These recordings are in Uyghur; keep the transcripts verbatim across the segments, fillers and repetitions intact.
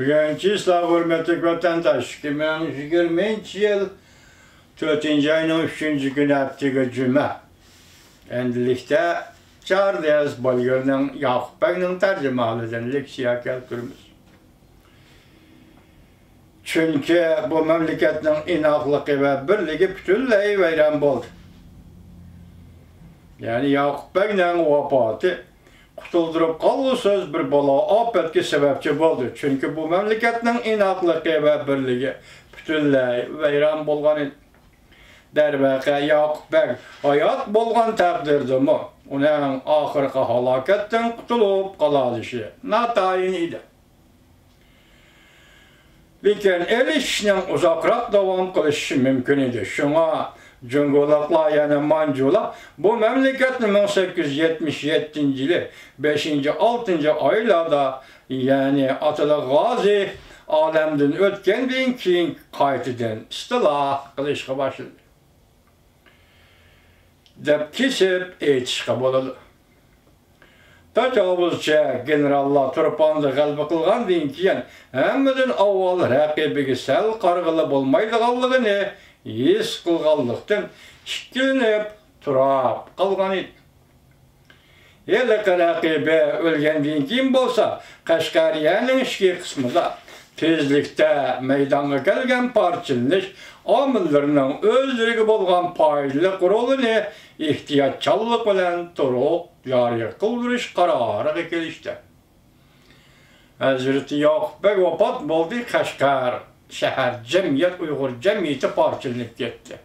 بۈگۈن چىسلاۋ، ھۆرمەتلىك ۋەتەنداش، ئىككى مىڭ يىگىرمىنچى يىل تۆتىنچى ئاينىڭ ئۈچىنچى كۈنى، ھەپتىگە جۈمە. ئەمدىلىكتە چاردېز باليېرنىڭ ياقۇپ بەگنىڭ تەرجىمىھالىدىن لېكسىيە كەلتۈرىمىز. چۈنكى بۇ مەملىكەتنىڭ ئىناقلىقى ۋە بىرلىكى پۈتۈنلەي ۋەيران بولدى. يەنى ياقۇپ بەگنىڭ ۋاپاتى قۇتۇلدۇرۇپ قالغۇسىز بىر بالا-ئاپەتكە سەۋەبچى بولدى. چۈنكى بۇ مەملىكەتنىڭ ئىناقلىقى ۋە بىرلىكى پۈتۈنلەي ۋەيران بولغان ئىدى. دەرۋەقە، ياقۇپ بەگ ھايات بولغان تەقدىردىمۇ، ئۇنىڭ ئاخىرقى ھالاكەتتىن قۇتۇلۇپ قالالىشى ناتايىن ئىدى. لېكىن ئېلىشىشنىڭ ئۇزاقراق داۋام قىلىشى مۇمكىن ئىدى. شۇڭا جۇڭگولۇقلار، يەنى مانجۇلار بۇ مەملىكەتنى مىڭ سەككىز يۈز يەتمىش يەتتىنچى يىلى بەشىنچى، ئالتىنچى ئايلاردا، يەنى ئاتىلىق غازى ئالەمدىن ئۆتكەندىن كېيىن قايتىدىن ئىستىلا قىلىشقا باشلىدى، دەپ كېسىپ ئېيتىشقا بولىدۇ. تاجاۋۇزچى گېنېراللار تۇرپاندا غەلىبە قىلغاندىن كېيىن، ھەممىدىن ئاۋۋال رەقىبىگە سەل قارىغىلى بولمايدىغانلىقىنى ھېس قىلغانلىقتىن، ئىككىلىنىپ تۇرۇپ قالغان ئىدى. ھېلىقى رەقىبى ئۆلگەندىن كېيىن بولسا، قەشقەرىيەنىڭ ئىچكى قىسمىدا تېزلىكتە مەيدانغا كەلگەن پارچىلىنىش ئامىللىرىنىڭ ئۆزلىرىگە بولغان پايدىلىق رولىنى ئېھتىياتچانلىق بىلەن تولۇق جارى قىلدۇرۇش قارارىغا كېلىشتى. ھەزرىتى ياقۇپ بەگ ۋاپات بولدى، قەشقەر شەھەر جەمئىيەت، ئۇيغۇر جەمئىيىتى پارچىلىنىپ كەتتى.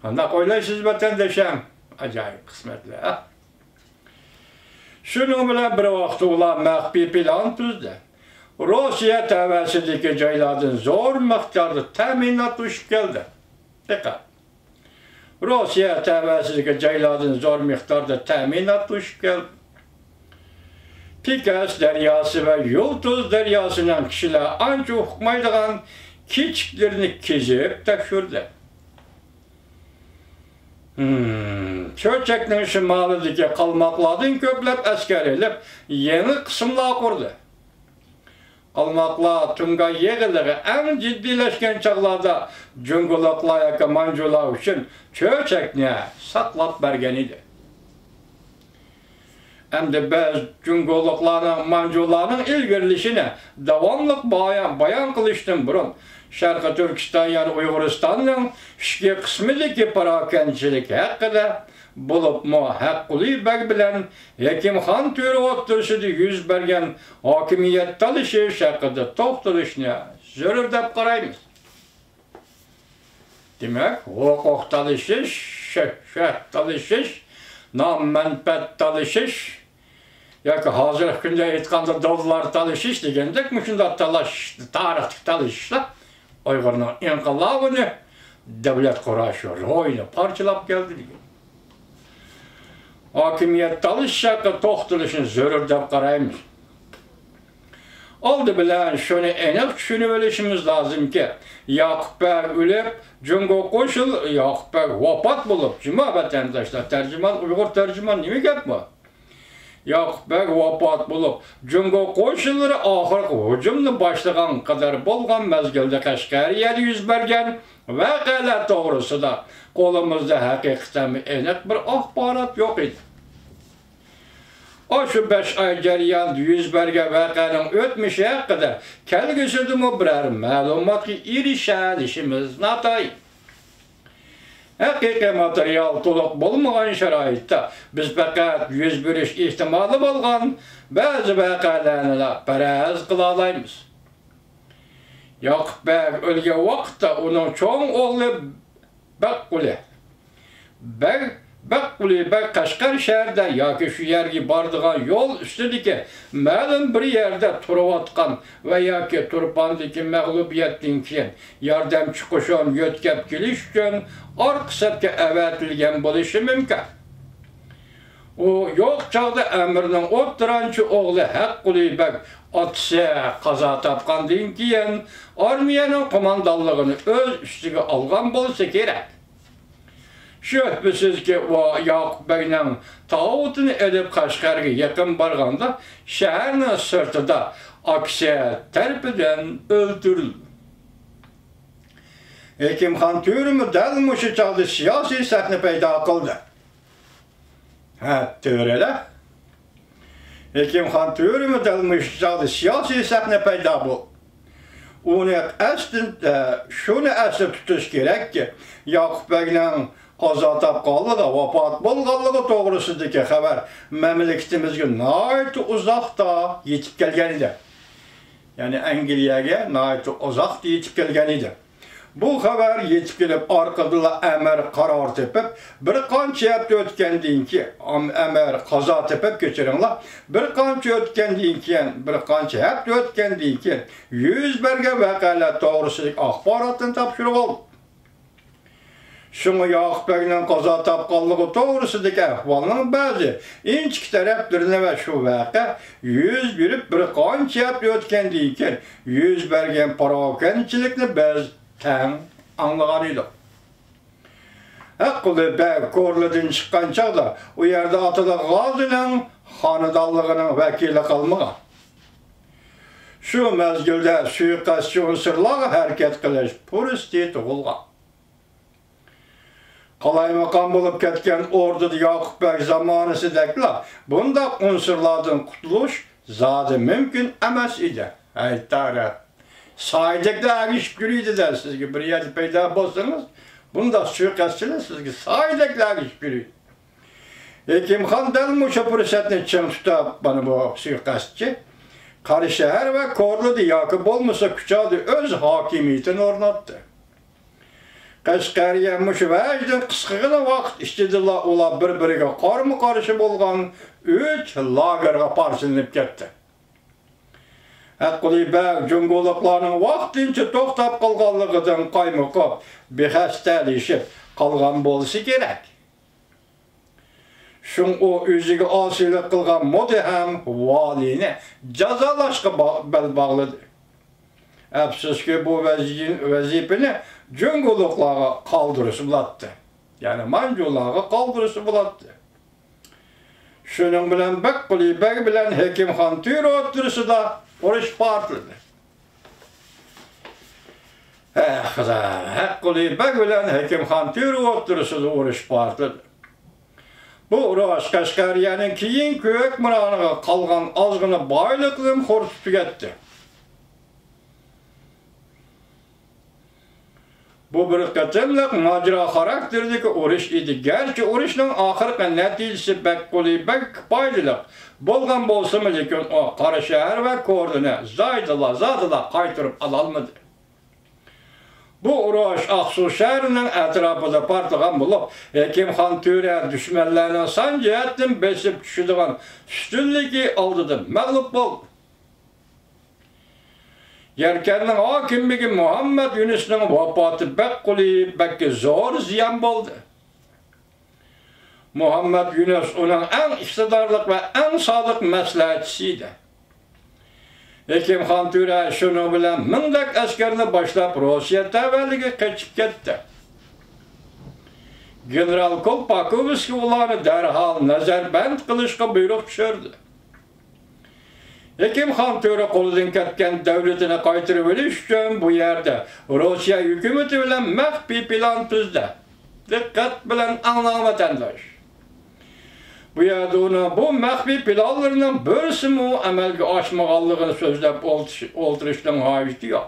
قانداق ئويلايسىز، ۋەتەندىشىم؟ ئاجايىپ قىسمەتلەر، ھە؟ شۇنىڭ بىلەن بىر ۋاقىتتا ئۇلار مەخپىي پىلان تۈزدى. روسىيە تەۋەسىدىكى جايلاردىن زور مىقداردا تەمىنات توشۇپ كەلدى. دىققەت! روسىيە تەۋەسىدىكى جايلاردىن زور مىقداردا تەمىنات توشۇپ كەلدى. پىكاس دەرياسى ۋە يۇلتۇز دەرياسىنىڭ كىشىلەر ئانچە ئۇقمايدىغان كېچىكلىرىنى كېزىپ تەكشۈردى. ھىم، چۆچەكنىڭ شىمالىدىكى قالماقلاردىن كۆپلەپ ئەسكەر ئېلىپ، يېڭى قىسىملار قۇردى. قالماقلار تۇڭگان يېغىلىقى ئەڭ جىددىيلەشكەن چاغلاردا جۇڭگولۇقلار ياكى مانجۇلار ئۈچۈن چۆچەكنى ساقلاپ بەرگەن ئىدى. ئەمدى بىز جۇڭگولۇقلارنىڭ مانجۇلارنىڭ ئىلگىرىلىشىنى داۋاملىق بايان، بايان قىلىشتىن بۇرۇن، شەرقىي تۈركىستان، يەنى ئۇيغۇرىستاننىڭ ئىچكى قىسمىدىكى پاراكەندىچىلىك ھەققىدە، بولۇپمۇ ھەققۇلى بەگ بىلەن ھېكىمخان تۆرە ئوتتۇرىسىدا يۈز بەرگەن ھاكىمىيەت تالىشىش ھەققىدە توختىلىشنى زۆرۈر دەپ قارايمىز. دېمەك، ھوقۇق تالىشىش، شۆھرەت تالىشىش، نام-مەنپەئەت تالىشىش ياكى ھازىرقى كۈندە ئېيتقاندا دوللار تالىشىش دېگەندەك مۇشۇنداق تالاش، تارىختىكى تالىشىشلار ئۇيغۇرنىڭ ئىنقىلابىنى، دۆلەت قۇرۇش روھىنى پارچىلاپ كەلدى دېگەن. ھاكىمىيەت تالىشىش ھەققىدە توختىلىشنى زۆرۈر دەپ قارايمىز. ئالدى بىلەن شۇنى ئېنىق چۈشىنىۋېلىشىمىز لازىمكى، ياقۇپ بەگ ئۆلۈپ، جۇڭگو قوشۇن، ياقۇپ بەگ ۋاپات بولۇپ، جۇما ۋەتەنداشلار، تەرجىمان، ئۇيغۇر تەرجىمان، نېمە گەپ بۇ؟ ياقۇپ بەگ ۋاپات بولۇپ، جۇڭگو قوشۇنلىرى ئاخىرقى ھۇجۇمنى باشلىغان قەدەر بولغان مەزگىلدە قەشقەرىيەدە يۈز بەرگەن ۋەقەلەر توغرىسىدا قولىمىزدا ھەقىقەتەن ئېنىق بىر ئاخبارات يوق ئىدى. ئاشۇ بەش ئاي جەريانىدا يۈز بەرگەن ۋەقەنىڭ ئۆتمۈشى ھەققىدە كەلگۈسىدىمۇ بىرەر مەلۇماتقا ئېرىشەلىشىمىز ناتايىن. ھەقىقىي ماتېرىيال تولۇق بولمىغان شارائىتتا بىز پەقەت يۈز بېرىش ئېھتىمالى بولغان بەزى ۋەقەلەرنىلا پەرەز قىلالايمىز. ياقۇپ بەگ ئۆلگەن ۋاقىتتا ئۇنىڭ چوڭ ئوغلى بەگقۇلى بەگ، بەگقۇلى بەگ قەشقەر شەھىرىدە ياكى شۇ يەرگە بارىدىغان يول ئۈستىدىكى مەلۇم بىر يەردە تۇرۇۋاتقان ۋە ياكى تۇرپاندىكى مەغلۇبىيەتتىن كېيىن ياردەمچى قوشۇن يۆتكەپ كېلىش ئۈچۈن ئارقا سەپكە ئەۋەتىلگەن بولۇشى مۇمكىن. ئۇ يوق چاغدا ئەمىرنىڭ ئوتتۇرانچى ئوغلى ھەققۇلى بەگ ئاتىسى قازا تاپقاندىن كېيىن ئارمىيەنىڭ قوماندانلىقىنى ئۆز ئۈستىگە ئالغان بولسا كېرەك. شۈبھىسىزكى، ئۇ ياقۇپ بەگنىڭ تاۋۇتىنى ئېلىپ قەشقەرگە يېقىن بارغاندا، شەھەرنىڭ سىرتىدا ئاكىسى تەرىپىدىن ئۆلتۈرۈلدى. ھېكىمخان تۆرىمۇ دەل مۇشۇ چاغدا سىياسىي سەھنە پەيدا قىلدى. ھە، تۆرىلەر. ھېكىمخان تۆرىمۇ دەل مۇشۇ چاغدا سىياسىي سەھنە پەيدا بولدى. ئۇنى ئەستىن، ئە، شۇنى ئەستە تۇتۇش كېرەككى، ياقۇپ بەگنىڭ قازا تاپقانلىقى، ۋاپات بولغانلىقى توغرىسىدىكى خەۋەر مەملىكىتىمىزگە ناھايىتى ئۇزاقتا يېتىپ كەلگەن ئىدى. يەنى ئەنگلىيەگە ناھايىتى ئۇزاقتا يېتىپ كەلگەن ئىدى. بۇ خەۋەر يېتىپ كېلىپ، ئارقىدىنلا ئەمىر قارار تېپىپ، بىر قانچە ھەپتە ئۆتكەندىن كېيىن، ئەم-، ئەمىر قازا تېپىپ، كەچۈرۈڭلار، بىر قانچە ئۆتكەندىن كېيىن، بىر قانچە ھەپتە ئۆتكەندىن كېيىن، يۈز بەرگەن ۋەقەلەر توغرىسىدىكى ئاخباراتنى تاپشۇرۇۋالدى. شۇڭا ياقۇپ بەگنىڭ قازا تاپقانلىقى توغرىسىدىكى ئەھۋالنىڭ بەزى ئىنچىكە تەرەپلىرىنى ۋە شۇ ۋەقە يۈز بېرىپ بىر قانچە ھەپتە ئۆتكەندىن كېيىن يۈز بەرگەن پاراۋانچىلىكنى بىز تەڭ ئاڭلىغان ئىدۇق. ھەققۇلى بەگ كورلىدىن چىققان چاغدا ئۇ يەردە ئاتىلىق غازىنىڭ خانىدانلىقىنىڭ ۋەكىلى قالمىغان. شۇ مەزگىلدە سۇيىقەستچى ئۇنسۇرلارغا ھەرىكەت قىلىش پۇرسىتى تۇغۇلغان. قالايمىقان بولۇپ كەتكەن ئوردىدا ياقۇپ بەگ زامانىسىدەكلا بۇنداق ئۇنسۇرلاردىن قۇتۇلۇش زادى مۇمكىن ئەمەس ئىدى. ھەي تارىخ! سايىدەكلا ئەگىشىپ يۈرىدۇ-دە، سىزگە بىر يەردە پەيدا بولسىڭىز، بۇنداق سۇيىقەستچىلەر سىزگە سايىدەكلا ئەگىشىپ يۈرىدۇ. ھېكىمخان دەل مۇشۇ پۇرسەتنى چىڭ تۇتۇپ، مانا بۇ سۇيىقەستچى قاراشەھەر ۋە كورلىدا ياكى بولمىسا كۇچادا ئۆز ھاكىمىيىتىنى ئورناتتى. قەشقەرىيە مۇشۇ ۋەجدىن قىسقىغىنا ۋاقىت ئىچىدىلا ئۇلار بىر-بىرىگە قارمۇ-قارشى بولغان ئۈچ لاگېرغا پارچىلىنىپ كەتتى. ھەققۇلى بەگ جۇڭگولۇقلارنىڭ ۋاقتىنچە توختاپ قالغانلىقىدىن قايمۇقۇپ، بىخەستەلىشىپ قالغان بولسا كېرەك. شۇڭ ئۇ ئۆزىگە ئاسىيلىق قىلغان مودې ھەم ۋالىنى جازالاشقا با-، بەل باغلىدى. ئەپسۇسكى، بۇ ۋەزى-، ۋەزىپىنى جۇڭگولۇقلارغا قالدۇرسا بولاتتى. يەنى مانجۇلارغا قالدۇرسا بولاتتى. شۇنىڭ بىلەن بەگقۇلى بەگ بىلەن ھېكىمخان تۆرە ئوتتۇرىسىدا ئۇرۇش پارتلىدى. ھە، خۇدا، ھەققۇلى بەگ بىلەن ھېكىمخان تۆرە ئوتتۇرىسىدا ئۇرۇش پارتلىدى. بۇ ئۇرۇش قەشقەرىيەنىڭ كېيىنكى ھۆكۈمرانىغا قالغان ئازغىنا بايلىقىنى خورىتىپ تۈگەتتى. بۇ بىر قېتىملىق ماجىرا خاراكتېرىدىكى ئۇرۇش ئىدى. گەرچە ئۇرۇشنىڭ ئاخىرقى نەتىجىسى بەگقۇلى بەگكە پايدىلىق بولغان بولسىمۇ، لېكىن ئۇ قاراشەھەر ۋە كورلىنى زايدىلا، زادىلا قايتۇرۇپ ئالالمىدى. بۇ ئۇرۇش ئاقسۇ شەھىرىنىڭ ئەتراپىدا پارتلىغان بولۇپ، ھېكىمخان تۆرە دۈشمەنلەرنىڭ سان جەھەتتىن بېسىپ چۈشىدىغان ئۈستۈنلۈكى ئالدىدا مەغلۇپ بولدى. يەركەننىڭ ھاكىملىكى مۇھەممەد يۈنۈسنىڭ ۋاپاتى بەگقۇلى بەگكە زور زىيان بولدى. مۇھەممەد يۈنۈس ئۇنىڭ ئەڭ ئىقتىدارلىق ۋە ئەڭ سادىق مەسلىھەتچىسى ئىدى. ھېكىمخان تۆرە شۇنىڭ بىلەن مىڭدەك ئەسكەرنى باشلاپ، روسىيە تەۋەلىكىگە قېچىپ كەتتى. گېنېرال كولپاكوۋسكىي ئۇلارنى دەرھال نەزەربەند قىلىشقا بۇيرۇق چۈشۈردى. ھېكىمخان تۆرە قولىدىن كەتكەن دۆلىتىنى قايتۇرۇۋېلىش ئۈچۈن بۇ يەردە روسىيە ھۆكۈمىتى بىلەن مەخپىي پىلان تۈزدى. دىققەت بىلەن ئاڭلاڭ، ۋەتەنداش! بۇ يەردە ئۇنىڭ بۇ مەخپىي پىلانلىرىنىڭ بىرسىمۇ ئەمەلگە ئاشمىغانلىقىنى سۆزلەپ ئولتۇرۇش-، ئولتۇرۇشنىڭ ھاجىتى يوق.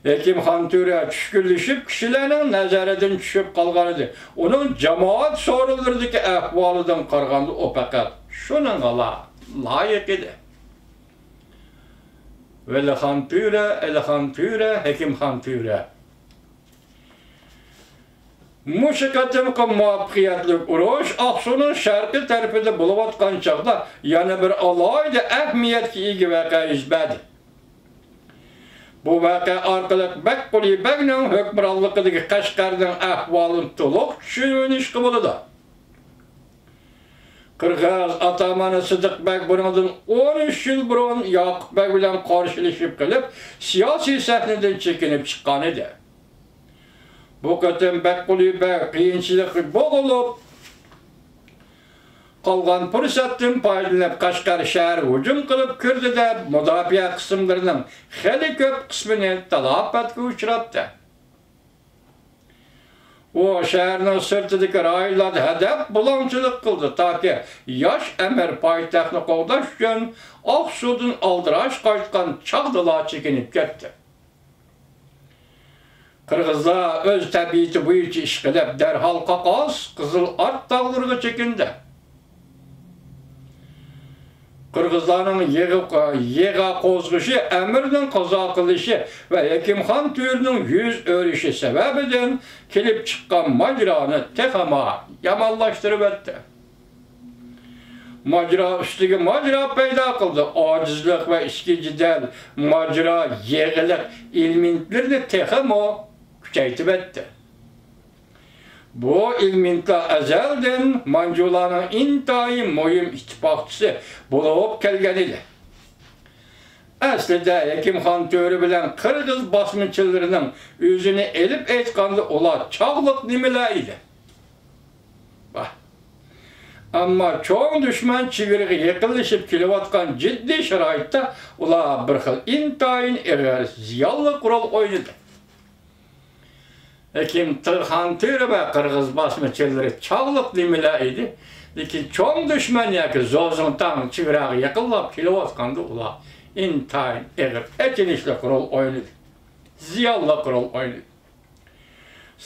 ھېكىمخان تۆرە چۈشكۈنلىشىپ، كىشىلەرنىڭ نەزىرىدىن چۈشۈپ قالغانىدى. ئۇنىڭ جامائەت سورۇنلىرىدىكى ئەھۋالىدىن قارىغاندا، ئۇ پەقەت شۇنىڭغىلا لايىق ئىدى. ۋەلىخان تۆرە، ئەلىخان تۆرە، ھېكىمخان تۆرە. مۇشۇ قېتىمقى مۇۋەپپەقىيەتلىك ئۇرۇش ئاقسۇنىڭ شەرقىي تەرىپىدە بولۇۋاتقان چاغدا يەنە بىر ئالاھىدە ئەھمىيەتكە ئىگە ۋەقە يۈز بەردى. بۇ ۋەقە ئارقىلىق بەگقۇلى بەگنىڭ ھۆكۈمرانلىقىدىكى قەشقەرنىڭ ئەھۋالىنى تولۇق چۈشىنىۋېلىشقا بولىدۇ. قىرغىز ئاتامىنى سىدىق بەگ بۇنىڭدىن ئون ئۈچ يىل بۇرۇن ياقۇپ بەگ بىلەن قارشىلىشىپ قېلىپ، سىياسىي سەھنىدىن چېكىنىپ چىققانىدى. بۇ قېتىم بەگقۇلى بەگ قىيىنچىلىققا بوغۇلۇپ، قالغان پۇرسەتتىن پايدىلىنىپ، قەشقەر شەھەر ھۇجۇم قىلىپ كىردى-دە، مۇداپىئە قىسىملىرىنىڭ خېلى كۆپ قىسمىنى تالاپەتكە ئۇچراتتى. ئۇ شەھەرنىڭ سىرتىدىكى رايونلاردا ھەدەپ بۇلاڭچىلىق قىلدى، تاكى ياش ئەمىر پايتەختنى قوغداش ئۈچۈن ئاقسۇدىن ئالدىراش قايتقان چاغدىلا چېكىنىپ كەتتى. قىرغىزلار ئۆز تەبىئىتى بويىچە ئىش قىلىپ، دەرھال قاقاس قىزىل ئارت تاغلىرىغا چېكىندى. قىرغىزلارنىڭ يىغا، يىغا قوزغىشى، ئەمىرنىڭ قازا قىلىشى ۋە ھېكىمخان تۆرىنىڭ يۈز ئۆرۈشى سەۋەبىدىن كېلىپ چىققان ماجىرانى تېخىمۇ يامانلاشتۇرۇۋەتتى. ماجىرا ئۈستىگە ماجىرا پەيدا قىلدى. ئاجىزلىق ۋە ئىچكى جېدەل، ماجىرا، يىغىلىق ئېلېمېنتلىرىنى تېخىمۇ كۈچەيتىۋەتتى. بۇ ئېلېمېنتلار ئەزەلدىن مانجۇلارنىڭ ئىنتايىن مۇھىم ئىتتىپاقچىسى بولۇپ كەلگەن ئىدى. ئەسلىدە ھېكىمخان تۆرە بىلەن قىرغىز باسمىچىلىرىنىڭ ئۆزىنى ئېلىپ ئېيتقاندا ئۇلار چاغلىق نېمىلەر ئىدى. ئەمما چوڭ دۈشمەن چېگرىگە يېقىنلىشىپ كېلىۋاتقان جىددىي شارائىتتا ئۇلار بىر خىل ئىنتايىن ئېغىر، زىيانلىق رول ئوينىدى. ھېكىم تىرخان تۆرە ۋە قىرغىز باسمىچىلىرى چاغلىق نېمىلەر ئىدى، لېكىن چوڭ دۈشمەن ياكى زوزۇڭتاڭ چېگراغا يېقىنلاپ كېلىۋاتقاندا ئۇلار ئىنتايىن ئېغىر، ئېچىنىشلىق رول ئوينىدى، زىيانلىق رول ئوينىدى.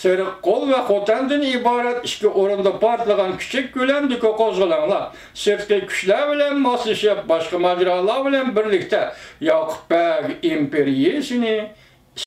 سېرىق قول ۋە خوتەندىن ئىبارەت ئىككى ئورۇندا پارتلىغان كىچىك كۆلەمدىكى قوزغىلاڭلار سىرتقى كۈچلەر بىلەن ماسلىشىپ، باشقا ماجىرالار بىلەن بىرلىكتە ياقۇپ بەگ ئىمپېرىيىسىنى